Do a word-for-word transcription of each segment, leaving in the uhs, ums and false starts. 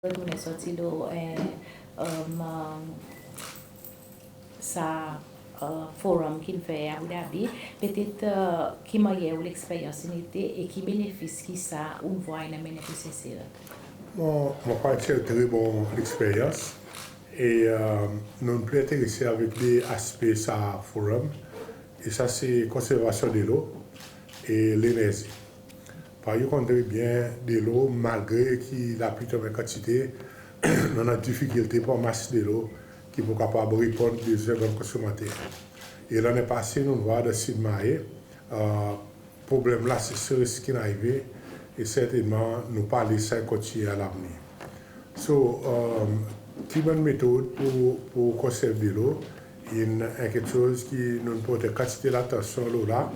Retounen sorti lo, e, e, sa, e, forum ki'n fer Abu Dhabi, petet, e, ki mannyer ou leksperyans in ete e ki benefis ki sa ou'n vwar in anmennen pour Sesel? Bon, mon krwar ti en tre bon leksperyans. E, e, nou'n pli enterese avek de aspe sa forum. E sa se konservasyon delo e lenerzi. Parey ou konn tre byen, delo, malgre ki lapli tonm en kantite, nou annan difikilte pour anmas delo ki pour kapab reponn bezwen bann konsomater. E lannen pase, nou'n vwar dan Sid Mahé, e, problenm laseseres ki'n arive, e sertennman nou pa le sa kontinyen a lavenir. So, e, ki bann metod pour, pour konserv delo, in, e, keksoz ki nou'n port en kantite latansyon lo la,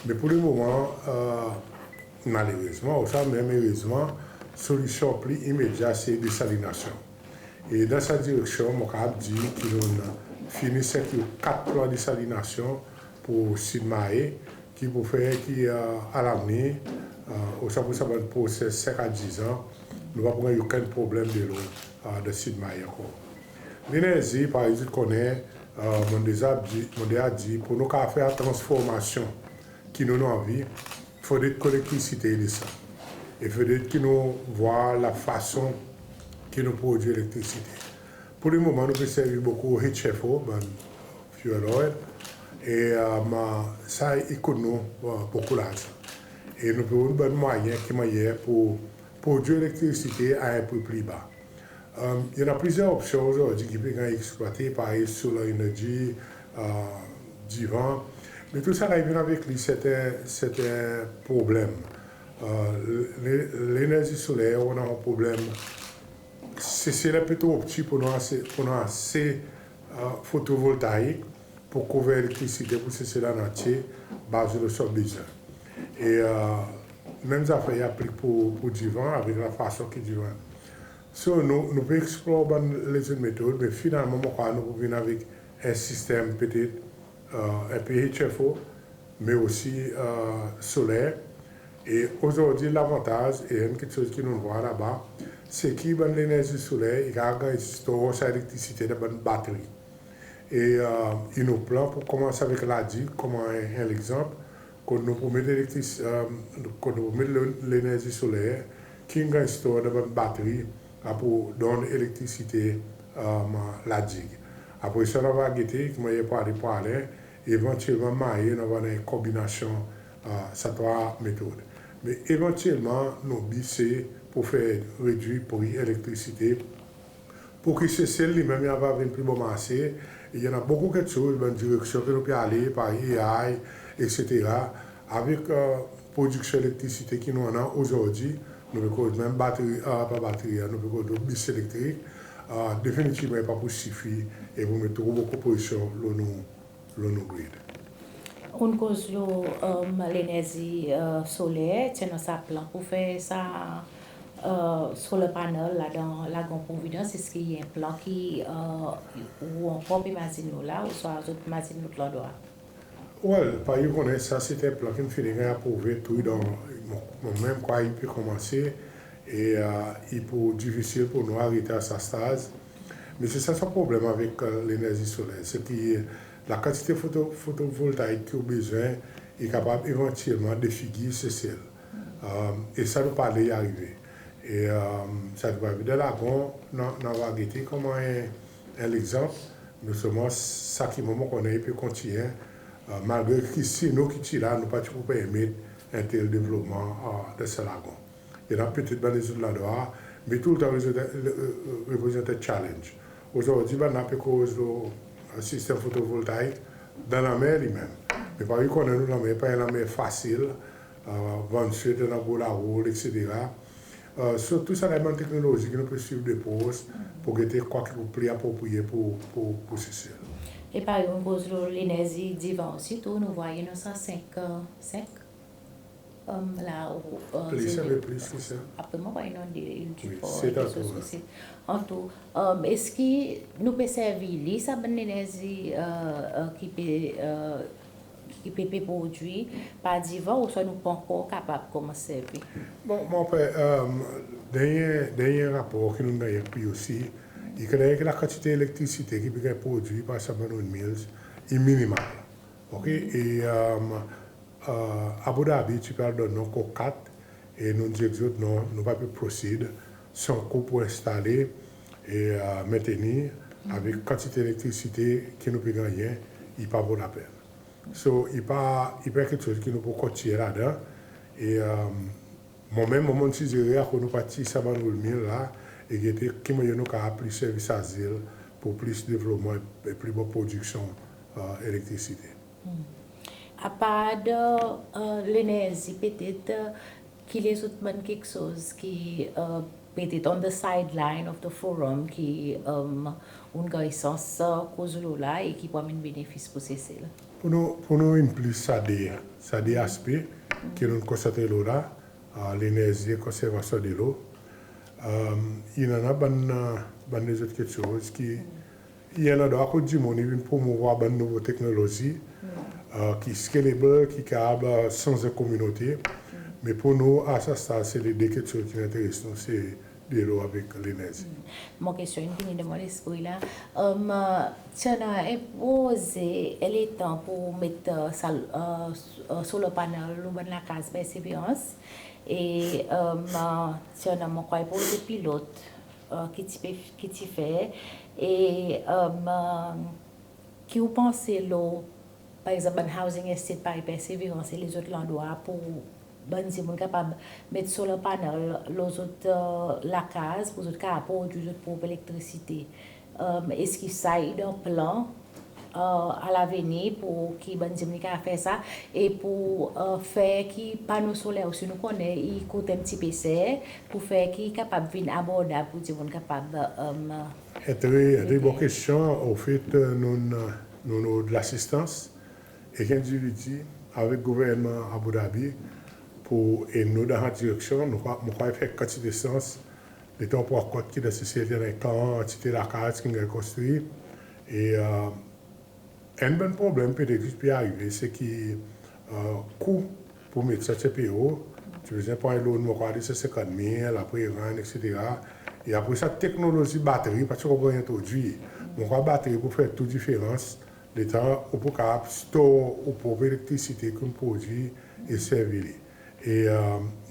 me pour le moman, e, malerezman, ouswa menm erezman, solisyon pli imedya se desalinasyon. E dan sa direksyon, mon kapab dir ki nou'n fini senkyo kat plan desalinasyon pour Sid Mahé, ki pour fer ki, e, a lavenir, e, ouswa pour sa bann proses senk a diz an, nou pa pou ganny okenn problenm delo, e, dan Sid Mahé ankor. Lenerzi, parey zot konnen, e, mon deza dir, mon deza dir, pour nou kapab fer transformasyon ki nou, nou anvi, fodre ki elektrisite i desann. E fodre ki nou vwar lafason ki nou prodwir elektrisite. Pour le moman, nou pe servi bokou H F O, bann fuel oil, e, e, sa i kout nou, e, bokou larzan. E nou pe vwar bann mwayen ki mannyer pour prodwir elektrisite a en pri pli ba. E, i annan plizyer opsyon ozordi ki pe ganny eksplwate, parey solar energy, e, divan. Me tou sa i vin avek li serten, serten problenm. E, le-, lenerzi soler, ou annan problenm. Sesel pe tro pti pour nou ase, pour nou ase, e, fotovoltaik pour kouver elektrisite pour Sesel an antye, baze lo son bezwen. E, e, menm zafer i aplik pour, pour divan, avek lafason ki divan. So, nou, nou pe eksplor bann lezot metod, me finalman, mon krwar nou pou vin avek en sistenm petet, e, en pe H F O, me osi, e, soler. E ozordi, lavantaz, e enn keksoz ki nou vwar laba, se ki bann lenerzi soler i kapab ganny store sa elektrisite dan bann batri. E, e, i nou plan pour konmans avek La Digue, konman en, en legzanp, kot nou pou met elektris-, e, kot nou pou met le-, lenerzi soler, ki'n ganny store dan bann batri, a, pour donn elektrisite, e, La Digue. Apre sa, nou ava gete ki mannyer pour ale, pour ale, evantyelman Mahé, nou ava annan en konbinasyon, e, sa trwa metod. Me evantyelman, nou bi se pour fer redwir pri elektrisite, pour ki Sesel li menm i ava vin pli bon marse. E i annan bokou keksoz, bann direksyon ki nou pe ale, parey A I, et cetera. Avek, e, prodiksyon elektrisite ki nou annan ozordi, nou pe koz menm batri, e, pa batri, e, nou pe koz lo bis elektrik, e, definitivman i pa pou sifi e pou met tro bokou presyon lo nou, lo nou grid. Ou'n koz lo, e, lenerzi, e, soler, ti annan sa plan pour fer sa, e, solar panel la dan Lagon Providence, eski i en plan ki, e, ou ankor pe mazin lo la, ouswa zot mazin lot landrwa? Well, parey ou konnen, sa se en plan ki'n fini ganny aprouve tou dan, bon, mon menm krwar i pe konmanse, e, e, i pou difisil pour nou arete a sa staz. Me se sa son problenm avek, e, lenerzi soler, se ki lakantite foto-, fotovoltaik ki ou bezwen, i kapab evantyelman defigir Sesel. E, e sa nou pa le i arive. E, e, sa nou pa arive dan Lagon, nou, nou ava gete konman en, en legzanp, me selman sa ki mwan mon konnen i pe kontinyen, e, malgre ki se nou ki ti la, nou pa ti pou permet en tel devlopman, e, dan Sen Lagon. I annan petet bann lezot landrwa, me toultan i reprezant, e, e, reprezant en challenge. Ozordi, bannla pe koz lo, e, sistenm fotovoltaik dan lanmer li menm. Me parey ou konnen nou lanmer pa en lanmer fasil, e, van swet, annan gro laroul, et cetera. E, so, tou sa i bann teknolozi ki nou pe swiv de pros pour gete kwa ki pou pli apropriye pour, pour, pour Sesel. E parey ou'n koz lo lenerzi divan osi tou, nou vwar i annan sa senk, e, senk Em, la, ou, e, plis, se en pe plis ki sa. Apre mon pa inonde, in tou, wi, for, se an tou, wi. An tou, em, eski nou pe servi li, sa bann lenerzi, e, e, ki pe, e, ki pe, pe prodwi par divan, ouswa nou pa ankor kapab konmans servi? Bon, mon pe, dernyen, dernyen rapor ki nou'n gannyen ek PUC, i kler ki lakantite elektrisite ki pe ganny prodwi par Sabon Windmills i minimal. OK? E Abu Dhabi ti pe al donn nou ankor kat, e nou'n dir ek zot non, nou pa pe proceed san kou pour enstale e mentenir avek kantite elektrisite ki nou pe gannyen, i pa vo lapenn. So, i pa, i pa keksoz ki nou pou kontinyen ladan. E mwan menm, mon, mon'n sizere akoz nou pa tir Sabon Windmills la, e gete ki mannyer nou kapab plis servi sa zil pour plis devlopman e pli bon prodiksyon elektrisite. Apard lenerzi, petet ki lezot bann keksoz ki petet on the sideline of the forum ki ou'n ganny sans koz lo la e ki pou anmenn benefis pour Sesel? Pour nou, pour nou in plis sa de, sa de aspe ki nou'n konsantre lo la, lenerzi e konservasyon delo. I annan bann, bann lezot keksoz ki i annan dwa kot dimoun i vin promouvwar bann nouvo teknolozi ki scalable, ki kapab sanz kominote. Me pour nou, a sa stad, se le de keksoz ki enteres nou, se delo avek lenerzi. Mon kestyon in vini dan mon lespri la. Ti annan en proze, e letan pour met solar panel lo bann lakaz Perseverance. E ti annan, mon krwar, proze pilot ki ti pe, ki ti fer, e ki ou panse lo, par egzanp, bann housing estate parey Perseverance e lezot landrwa pour bann dimoun kapab met solar panel lo zot lakaz pour zot kapab prodwi zot prop elektrisite? Eski sa i dan plan a lavenir pour ki bann dimoun i kapab fer sa, e pour fer ki pano soler osi, nou konnen i kout en pti pe ser, pour fer ki i kapab vin abordab pour dimoun kapab... En tre, en tre bon kestyon. Anfet, nou, nou, nou rod lasistans ek endividi, avek gouvernman Abu Dhabi pour ed nou dan sa direksyon. Nou krwar, mon krwar i fer kantite sans. Letan ou pran kont ki dan Sesel i annan kantite lakaz ki'n ganny konstri. E enn bann problenm petet ki pe arive, se ki kou pour met sa ti pe o. Ti bezwen pran en loan, mon krwar, de san senkant mil, apre rent, etsetera. E apre sa, teknolozi batri pa ti ankor ganny entrodwir. Mon krwar batri pou fer tou diferans. Letan ou pou kapab store ou prop elektrisite ki ou'n prodwi e servi li. E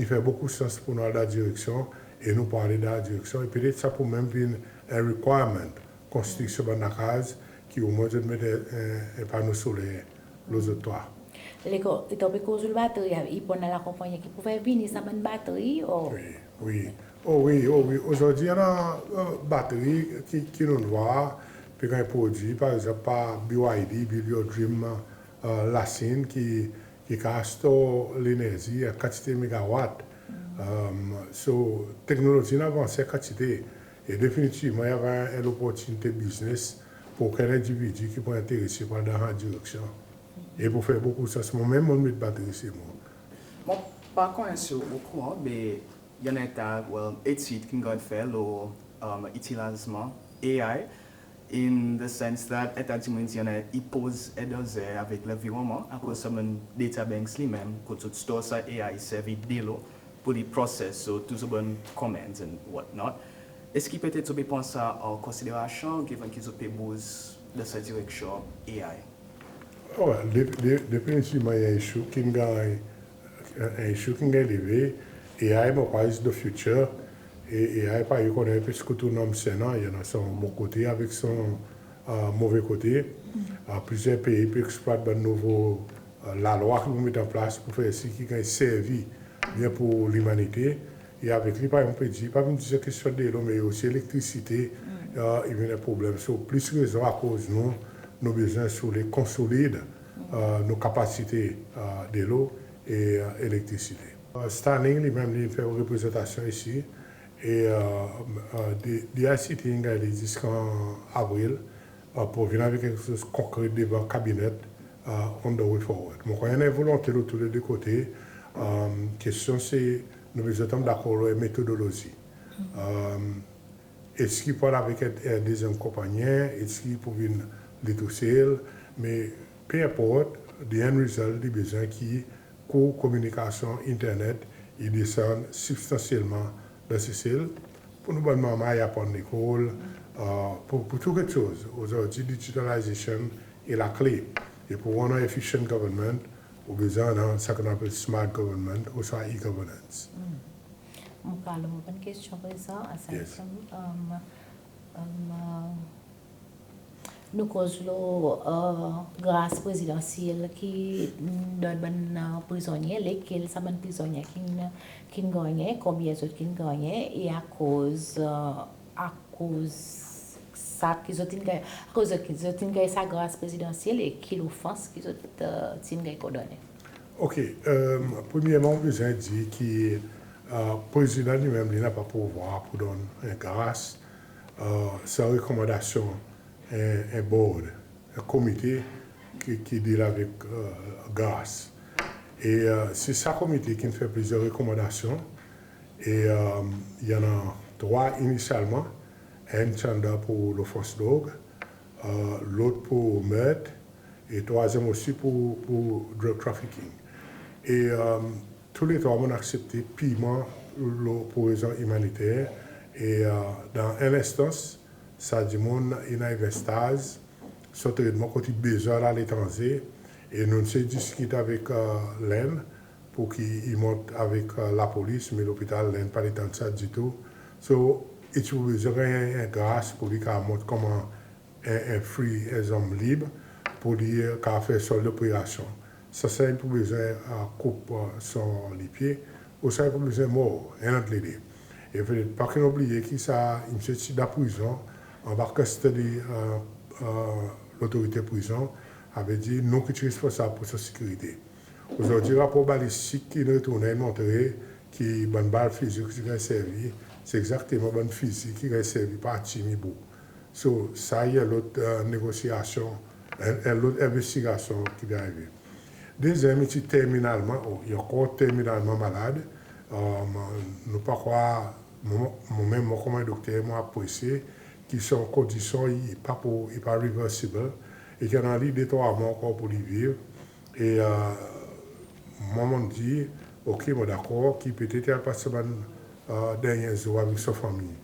i fer bokou sans pour nou al dan sa direksyon, e nou pou ale dan sa direksyon. E petet sa pou menm vin en requirement, konstriksyon bann lakaz, ki omwen zot met en, en pano soler lo zot twa. Letan ou pe koz lo batri, i pou annan lakonpannyen ki pou fer vini sa bann batri, o? Wi, wi. O wi, o wi. Ozordi i annan batri ki, ki nou'n vwar pe ganny prodwi, par egzanp, par B Y D, Build Your Dream, Lasin, ki, ki kapab store lenerzi, en kantite megawat. So, teknolozi in avanse en kantite, e definitivman i ava en loportinite biznes pour okenn endividi ki pou enterese pour al dan sa direksyon. E pou fer bokou sans, mon menm, mon met batri se mwan. Mon pa konnen si ou okouran, be i annan en ta, well, etid ki'n ganny fer lo itilizman A I, in the sense that en ta dimoun i dir i annan, i poz en danze avek lanviwonnman, akoz sa bann data banks li menm, kot zot store sa, A I i servi delo pour li process, so, tou sa bann commands and what not. Eski petet zot pe pran sa an konsiderasyon, given ki zot pe bouz dan sa direksyon A I? O, de, de, definitivman, i annan issue ki'n ganny, en issue ki'n ganny leve. A I, mon krwar, is the future. E A I, parey ou konnen, pe skou tou nonm sen an, i annan son bon kote avek son move kote. Plizyer pei pe eksplwat bann nouvo lalwa ki pou met an plas pour fer sir ki ganny servi byen pour limanite. E avek li, parey mon pe dir, pa vin zis en kestyon delo, me osi elektrisite i vin en problenm. So, plis rezon akoz nou, nou bezwen sou le konsolid nou kapasite delo e elektrisite. Starlink li menm, li fer reprezantasyon isi, e de, de I C T in ganny li ziskan Avril, pour vin avek keksoz konkre devan Cabinet on the way forward. Mon krwar i annan volonte lo tou le de kote. Kestyon se, nou bezwen tonm dakor lo en metodolozi. Eski pou al avek en, en dezyenm konpannyen, eski pou vin li tousel, me pe enport, The end result, i bezwen ki kou kominikasyon internet i desann sibstansyelman dan Sesel, pour nou bann manman i aprann lekol, pour, pour tou keksoz. Ozordi, digitalization i lakle. E pour annan efficient government, ou bezwen annan sa ki nou apel smart government, ouswa e-governance. Mon pou al lo mon bann kestyon prezan, aside from, um, um, nou koz lo gras prezidansyel ki donn bann prizonnyen, lekel sa bann prizonnyen ki'n, ki'n gannyen, konbyen zot ki'n gannyen, e akoz, akoz sa ki zot in gannyen, akoz zot, zot in gannyen sa gras prezidansyel e ki lofans ki zot ti'n ganny kondannen? Ok, premyerman, mon bezwen dir ki prezidan li menm, li napa pouvwar pour donn en gras san rekomandasyon en, en board, en komite ki, ki deal avek gras. E se sa komite ki'n fer plizyer rekomandasyon, e i annan trwa inisyalman, enn ti andan pour lofans drog, lot pour merd, e trwazyenm osi pour, pour drug trafficking. E tou le trwa mon'n aksepte pirman lo, pour rezon imaniter, e dan en lenstans, sa dimoun in ariv en staz son tretman kot i bezwen al aletranze, e nou'n sey diskit avek Lenn pour ki i mont avek lapolis, me lopital Lenn pa le tann sa ditou. So, i ti pou bezwen ganny en gras pour li kapab mont konman en, en free, en zonm lib, pour li kapab fer son loperasyon. Sa, sa i pou bezwen koup son lipye, ouswa i pou bezwen mor, enn ant lede. E fodre pa ki nou bliye ki sa msye ti dan prizon, anba custody lotorite prizon, savedir nou ki ti responsab pour son sekirite. Ozordi, rapor balistik ki'n retournen in montre ki bann bal fizi ki ti ganny servi, se egzakteman bann fizi ki ganny servi par Tim Ibou. So, sa i en lot negosyasyon, en, en lot envestigasyon ki pe arive. Dezyenm, i ti terminalman, i ankor terminalman malad. Nou pa krwar, mwan, mwan menm, mwan konman dokter, mon apresye ki son kondisyon i pa pou, i pa reversible, e ki annan li de trwa mwan ankor pour li viv. E mwan, mon dir, ok, mon dakor ki petet i al pas son bann dernyen zour avek son fanmir.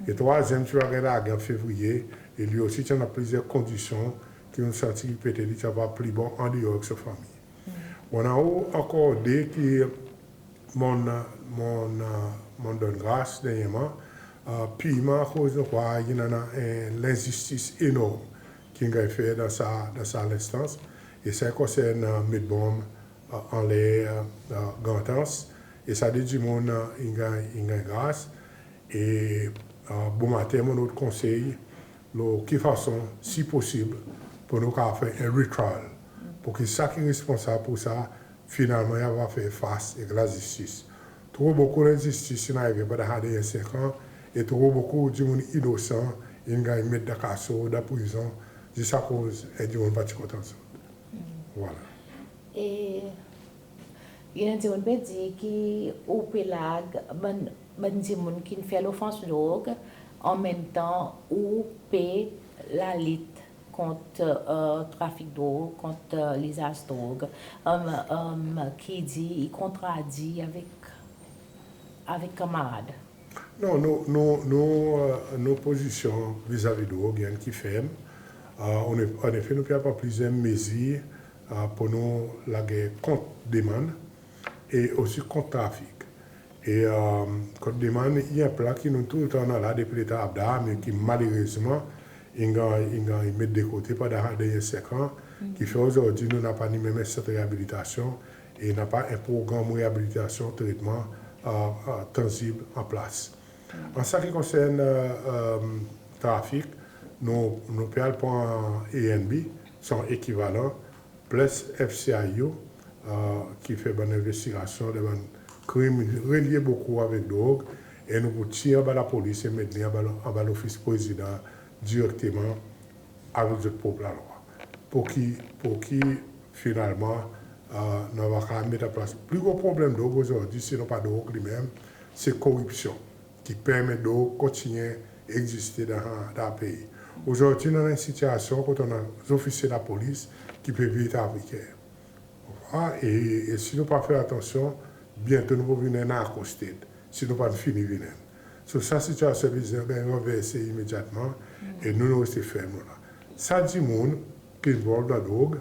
E trwazyenm ti pe ganny large an Fevriye, e li osi ti annan plizyer kondisyon ki nou santi petet i ti ava pli bon an deor avek son fanmir. Mon annan ankor de ki mon, mon, mon donn gras dernyerman, pirman akoz nou krwar i annan en lenzistis enorm ki'n ganny fer dan sa, dan sa lenstans, e sa i konsern met bonm anler Grand Anse, e sa de dimoun in ganny, in ganny gras, e bomaten mon donn konsey lo ki fason, si posib, pour nou kapab fer en retrial, pour ki sa ki responsab pour sa, finalman, i ava fer fas ek lazistis. Tro bokou lenzistis in arive pandan sa dernyen senk an, e tro bokou dimoun inosan in ganny met dan kaso, dan prizon, zis akoz en dimoun pa ti kontan zot. Vwala. E i annan dimoun pe dir ki ou pe larg bann, bann dimoun ki'n fer lofans drog, an menm tan ou pe lalit kont trafik drog, kont lizaz drog, ki dir i kontradir avek, avek kanmarad. Non, nou, nou, nou, nou pozisyon vizavi drog i enn ki ferm. Annefe, nou pe pran plizyer mezir pour nou lager kont demann e osi kont trafik. E kont demann, i en plan ki nou toultan annan la depi letan Abdar, me ki malerezman in ganny, in ganny met de kote pandan dernyen senk an, ki fer ozordi nou napa ni menm en sant reabilitasyon e napa en progranm reabilitasyon, tretman tanzib an plas. An sa ki konsern trafik, nou, nou pe al pran ANB, son ekivalan, plis FCIU, ki fer bann envestigasyon dan bann krim relye bokou avek drog, e nou pou tir anba lapolis e met li anba, anba lofis prezidan direkteman avek zot prop lalwa. Pour ki, pour ki finalman nou ava kapab met an plas. Pli gro problenm drog ozordi, se non pa drog li menm, se koripsyon ki permet drog kontinyen egziste dan, dan pei. Ozordi nou dan en sitiasyon kot annan zofisye lapolis ki pe viv trafiker. E, e si nou pa fer atansyon, byento nou pou vin en narco state si nou pa'n fini vin enn. So sa sityasyon biznes ganny ranverse imedyatman e nou, nou reste ferm lo la. Sa dimoun ki involve dan drog,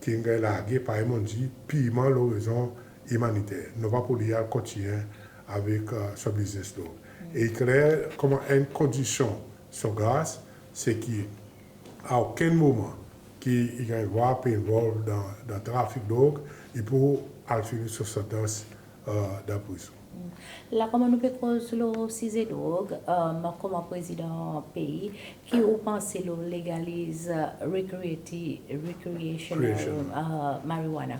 ki'n ganny large, parey mon'n dir, pirman lo rezon imaniter. Nou pa pou li al kontinyen avek son biznes drog. E i kler konman enn kondisyon son gras, se ki a okenn moman ki i ganny vwar pe involve dan, dan trafik drog, i pou al fini son santans dan prizon. La konman nou pe koz lo size drog, konman Prezidan pei, ki ou panse lo legaliz recreational marijuana?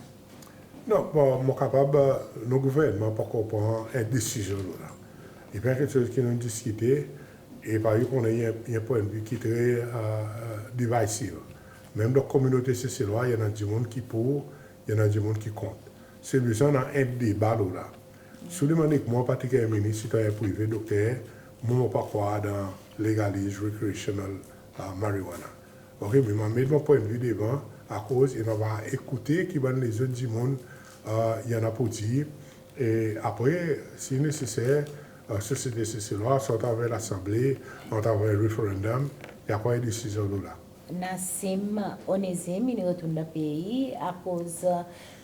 Non, bon, mon kapab, nou gouvernman pa ankor pran en desizyon lo la. I pa en keksoz ki nou'n diskite, e parey ou konnen i en pwennvi ki tre divisiv. Menm dan kominote Seselwa, i annan dimoun ki pour, i annan dimoun ki kont. Se bezwen annan en deba lo la. Si ou demann ek mwan, an partikilyer minis, sitwayen prive, dokter, mwan mon pa krwar dan legaliz recreational marijuana. Oke, me mon a met mon pwennvi devan, akoz i annan, va ekoute ki bann lezot dimoun i annan pou dir. E apre, si neseser, sosyete Seselwa, swa atraver Lasanble, atraver referandom, i a pran en desizyon lo la. Nassim Onésime in retourn dan pei, akoz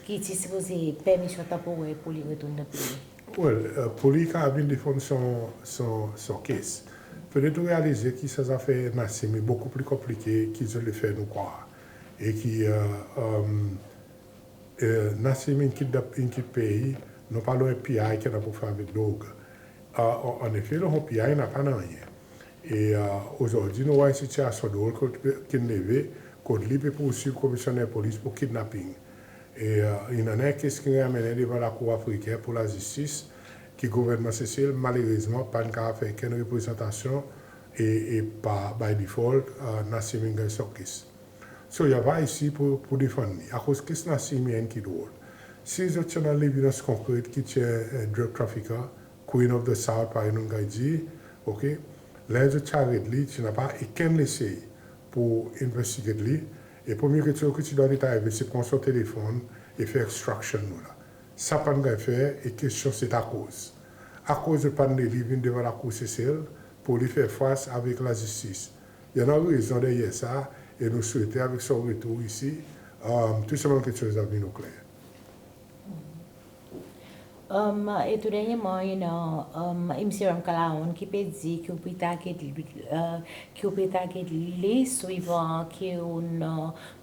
ki ti sipoze permisyon tanporer pour li retourn dan pei? Well, pour li kapab vin defann son, son, son case. Petet ou realize ki sa zafer Nassim i bokou pli konplike ki zot le fer nou krwar. E ki Nassim in kit, in kit pei, non pa lo en P I ki annan pou fer avek drog. Annefe, lo son P I napa nanryen. E ozordi nou war en sityasyon drol ki'n leve, kot li pe poursuiv komisyoner polis pour kidnapping. E i annan en case ki'n ganny anmennen devan Lakour Afriken pour lazistis, ki gouvernman Sesel malerezman pa'n kapab fer okenn reprezantasyon, e, e par by default, Nassim in ganny son case. So i ava isi pour, pour defann li. Akoz case Nassim i enn ki drol. Si zot ti annan levidans konkret ki ti en drug trafficker, Queen of the South, parey nou'n ganny dir, oke, ler zot ti aret li, ti napa okenn lesey pour investigate li. E premye keksoz ki ti dwa arive, se pran son telefonn e fer extraction lo la. Sa pa'n ganny fer, e kestyon se akoz. Akoz zot pa'n le li vin devan Lakour Sesel pour li fer fas avek lazistis? I annan rezon deryer sa, e nou swete avek son retour isi, tou sa bann keksoz ava vin okler. E tou dernyerman, i annan Msye Ramkalawan ki pe dir ki ou pe target li, ki ou pe target li swivan ki ou'n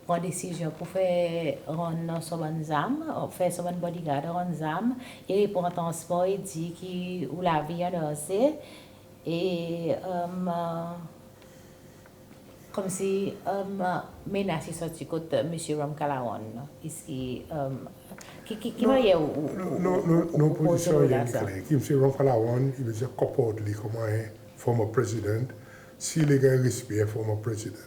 pran desizyon pour fer rann son bann zarm, fer son bann bodyguard rann zarm, e pran transpor, e dir ki ou lavi an danze. E konmsi menas i sorti kot Msye Ramkalawan, eski, ki, ki, ki mannyer ou, ou, non, non, non, non, ou, ou pozisyon i kler. Ki Msye Ramkalawan i bezwen konport li konman en former president, si i le ganny respe en former president.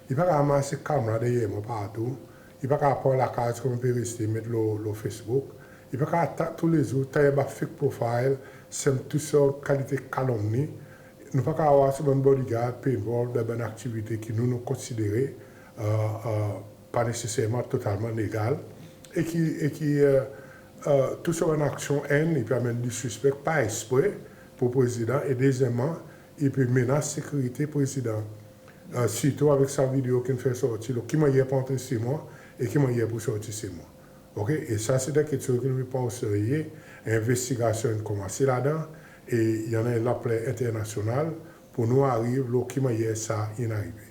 I pa kapab mars ek kamera deryer mwan partou, i pa kapab pran lakaz kot mon pe reste met lo, lo Facebook, i pa kapab atak toulezour, taye anba fake profile, sanmenm tou sort kalite kalomni. Nou pa kapab war son bann bodyguard pe involve dan bann aktivite ki nou, nou konsidere pa neseserman totalman legal, e ki, e ki tou sort bann aksyon, enn, i pe anmenn disrespect par ekspre pour prezidan, e dezyenmman, i pe menas sekirite prezidan. Sirtou avek sa video ki'n fer sorti lo ki mannyer pour antre se mwan e ki mannyer pour sorti se mwan. Oke, e sa se en keksoz ki nou pe pran o serye, envestigasyon in konmanse ladan, e i annan en lanpler enternasyonal pour nou ariv lo ki mannyer sa in arive.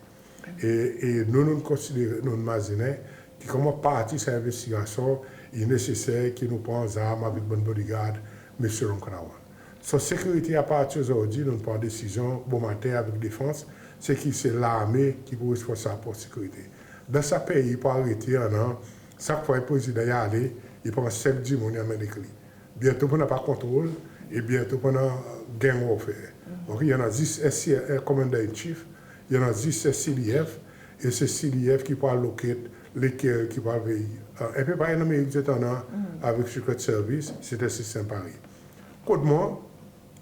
E, e nou, nou konsidere, nou mazinen ki konman parti sa envestigasyon, i neseser ki nou pran zarm avek bann bodyguard Msye Ramkalawan. So sekirite, apartir ozordi, nou'n pran desizyon bomaten avek defans, se ki se larme ki pou responsab pour sekirite. Dan sa pei, pour arete, annan, sak fwa prezidan i ale, i pran senk dimoun i anmenn ek li. Byento pou napa kontrol, e byento pou annan gang warfare. Donk i annan zis en C-, en commander in chief, i annan zis en C D F, e se C D F ki pou al locate lekel ki pou al vey. En pe parey Lanmerik zot annan avek Secret Service, se en sistenm parey. Kot mwan,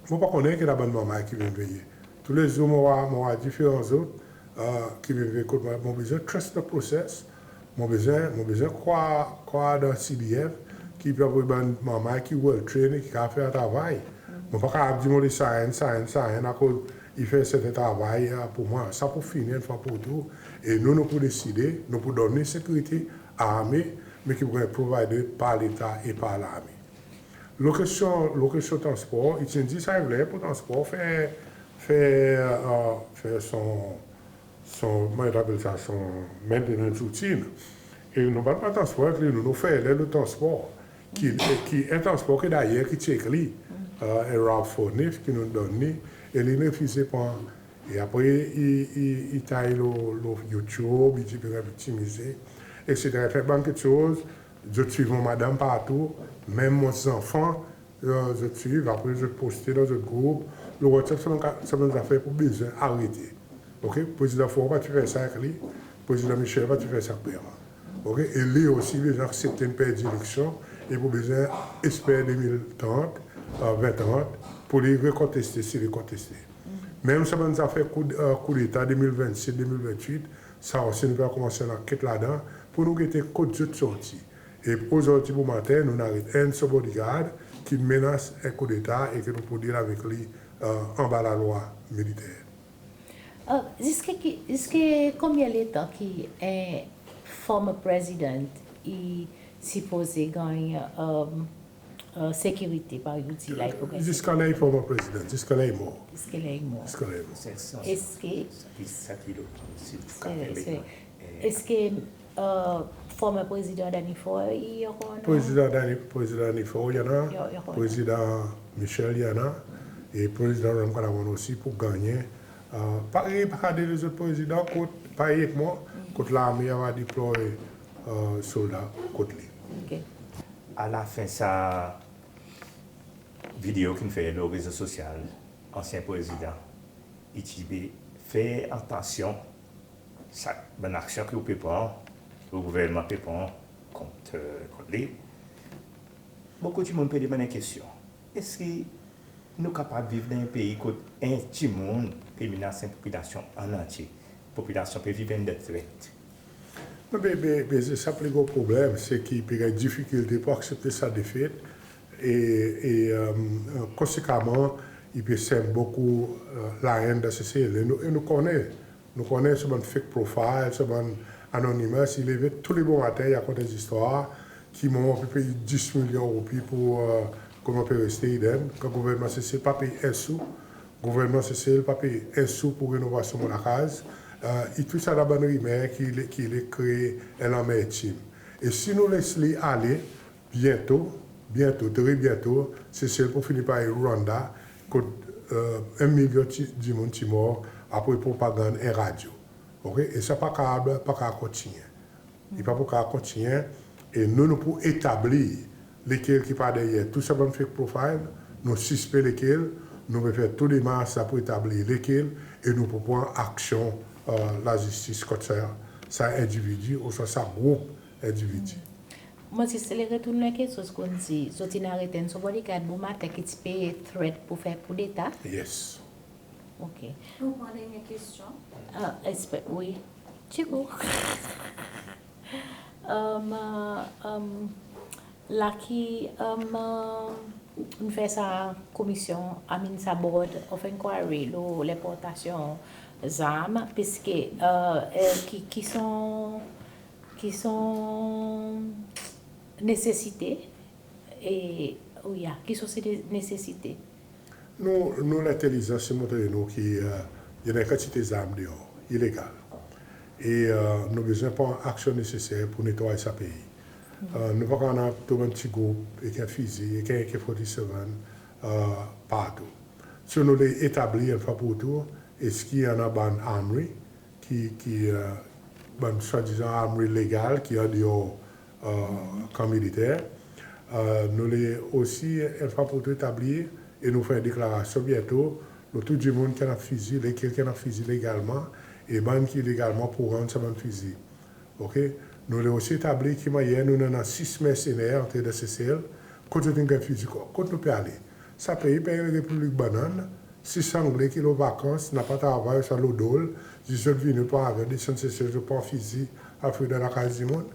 mon pa konnen ki la bann manmay ki vin veye. Toulezour mon war, mon war diferan zot ki vin veye kot mwan. Mon bezwen trust the process. Mon bezwen, mon bezwen krwar, krwar dan C D F, ki pe anvoy bann marmay ki well trained e ki kapab fer travay. Mon pa kapab dir mon le sa enn, sa enn, sa enn, akoz i fer serten travay, a, pour mwan. Sa pou fini enn fwa pour tou. E nou, nou pou deside, nou pou donn sekirite, arme, me ki pou ganny provided par Leta e par larme. Lo kestyon, lo kestyon transpor, i ti'n dir sa i vle pour transpor fer, fer, e, fer son, son, koman i apel sa, son maintenance routine. E nou pa pran transpor avek li, nou, nou fer li lo transpor. Ki, ki en transpor ki dayer ki ti ek li, e, en Ralph Fornif ki nou'n donn li, e li in refize pran. E apre, i, i, i tay lo, lo YouTube, i dir pe ganny viktimize, etsetera. I fer bann keksoz, zot swiv mon madanm partou, menm mon zanfan, e, zot swiv, apre zot poste dan zot group. Lo WhatsApp, sa bann ka-, sa bann zafer pou bezwen arete. Oke? Prezidan Faure pa ti fer sa avek li, Prezidan Michel pa ti fer sa avek Bernard. Oke? E li osi bezwen aksepte in perdi eleksyon, e pou bezwen esper de mil trant, e, ven trant, pour li rekonteste, si li konteste. Menm sa bann zafer kou, e, koudeta de mil vennset, de mil vennwit, sa osi nou pe konmans anket ladan, pour nou gete kot zot sorti. E ozordi bomaten, nou'n aret enn son bodyguard ki menas en koudeta e ki nou pou deal avek li, e, anba lalwa militer. E, ziska ki, ziska konbyen letan ki en former president i sipoze ganny, e, e, sekirite, parey ou dir la, i pou ganny... Ziska ler i former president, ziska ler i mor. Ziska ler i mor. Ziska ler i mor. Eski... Sa ki, sa ki lo, si ou kapab... Eski, e, former Prezidan Danny Faure i ankor annan? Prezidan Danny, Prezidan Danny Faure i annan, Prezidan Michel i annan, e Prezidan Ramkalawan osi pou gannyen. E, parey, parey lezot prezidan, kot, parey ek mwan, kot larme ava deploy, e, solda kot li. Oke. Alafen sa video ki'n fer lo rezo sosyal, ansyen prezidan, i ti pe fer atansyon sa bann aksyon ki ou pe pran, ou gouvernman pe pran kont, e, kont li. Bokou dimoun pe demann en kestyon. Eski nou kapab viv dan en pei kot en dimoun pe menas en popilasyon an antye? Popilasyon pe viv andan tret. Non, be, be, be, se sa pli gro problenm, se ki pe ganny difikilte pour aksepte sa defet, e, e, e, konsekaman, i pe senm bokou, e, laenn dan Sesel. E nou, e nou konnen, nou konnen sa bann fake profile, sa bann anonymous, i leve tou le bomaten, i rakont zistwar ki mon pe pey dis milyon roupi pour, e, koman pe reste Eden, kan gouvernman Sesel pa pey en sou, gouvernman Sesel pa pey en sou pour renovasyon mon lakaz. E, i tou sa la bann rimer ki le, ki le kree en lanmertim. E si nou les li ale, byento, byento, tre byento, Sesel pou fini parey Rwanda, kot, e, en milyon ti, dimoun ti mor apre propagann en radyo. Oke? E sa pa kapab, pa kapab kontinyen. I pa pou kapab kontinyen. E nou, nou pou etablir lekel ki pa deryer tou sa bann fake profile, nou sispek lekel, nou pe fer tou demars la pour etablir lekel, e nou pou pran aksyon, e, lazistis kont sa, sa endividi ouswa sa group endividi. Mon zis le retourn lo keksoz ki ou'n dir, zot in aret enn son bodyguard bomaten ki ti pe threat pour fer koudeta. Yes. Oke. Mon pran dernyen kestyon. A, espe-, wi. Ti kou. Em, em, la ki, em, nou fer sa komisyon, I mean, sa board of inquiry lo lenportasyon zarm, piske, e, e, ki, ki son, ki son nesesite, e, wi, a, ki son se de nesesite. Nou, nou lentelizans i montre nou ki, e, i annan en kantite zarm deor, ilegal. E, e, nou bezwen pran aksyon neseser pour netway sa pei. E, nou pa kapab annan tou bann ti group ek en fizi, ek en A K forty-seven, e, partou. So nou le etabli enn fwa pour tou, eski i annan bann armory, ki, ki, e, bann swadizan armory legal ki an deor, e, kan militer. E, nou le osi, enn fwa pour tou, etabli, e nou fer deklarasyon byento, lo tou dimoun ki annan fizi, lekel ki annan fizi legalman, e bann ki ilegalman pou rann sa bann fizi. Oke? Nou le osi etabli ki mannyer nou annan sis mersener antre dan Sesel, kot zot in ganny fizi, kot, kot nou pe ale. Sa pei pa en repiblik bannann, Si sangle ki lo vakans, napa travay, sa lo do l, zis zot vini pran avyon desann Sesel, zot pran fizi, al foure dan lakaz dimoun.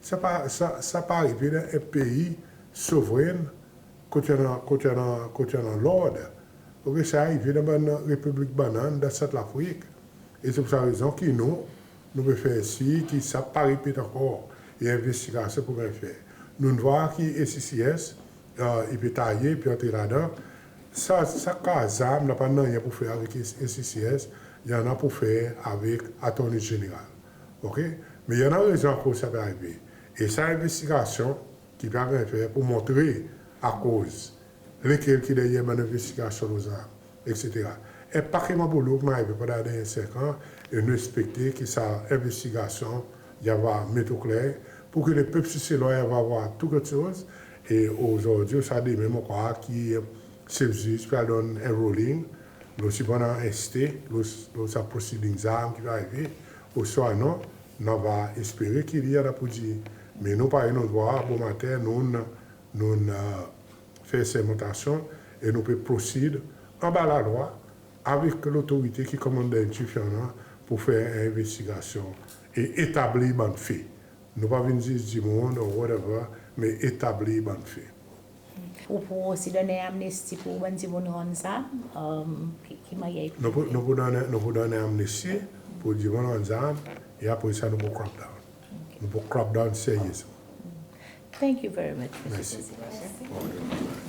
Sa pa, sa, sa pa arive dan en pei sovren kot i annan, kot i annan, kot i annan lord. Oke, sa arive dan bann repiblik bannann dan Sant Lafrik. E se pour sa rezon ki nou, nou pe fer sir ki sa pa repet ankor. E envestigasyon pou ganny fer. Nou'n vwar ki A C C S, i pe taye, i pe antre ladan. Sa, sa ka zarm napa nanryen pou fer avek A C C S, i annan pou fer avek Attorney General. Oke? Me i annan rezon akoz sa pe arive. E sa envestigasyon ki pe ganny fer pou montre akoz, lekel ki deryer bann envestigasyon lo zarm, etsetera. En pake manboulou ki'n arive pandan dernyen senk an, e nou ekspekte ki sa envestigasyon i ava met o kler, pour ki lepep Seselwa i ava vwar tou keksoz. E ozordi, sa demen, mon krwar ki sef ziz pe al donn en ruling lo si pou annan en stay lo, lo sa proceeding zarm ki pe arive, ouswa non, nou ava espere ki li annan pou dir. Me nou, parey nou'n vwar bomaten, nou'n, nou'n fer sermontasyon e nou pe proceed anba lalwa avek lotorite ki Commander in Chief i annan pou fer en envestigasyon e etablir bann fe. Nou pa vin ziz dimoun or whatever, me etablir bann fe. Ou pou osi donn en amnesti pour bann dimoun rann zarm, ki, ki mannyer i pou... Nou pou, nou pou donn, nou pou donn en amnesti pour dimoun rann zarm, e apre sa nou pou crack down. Nou pou crack down seryezman. Thank you very much, Mr. President. Mersi.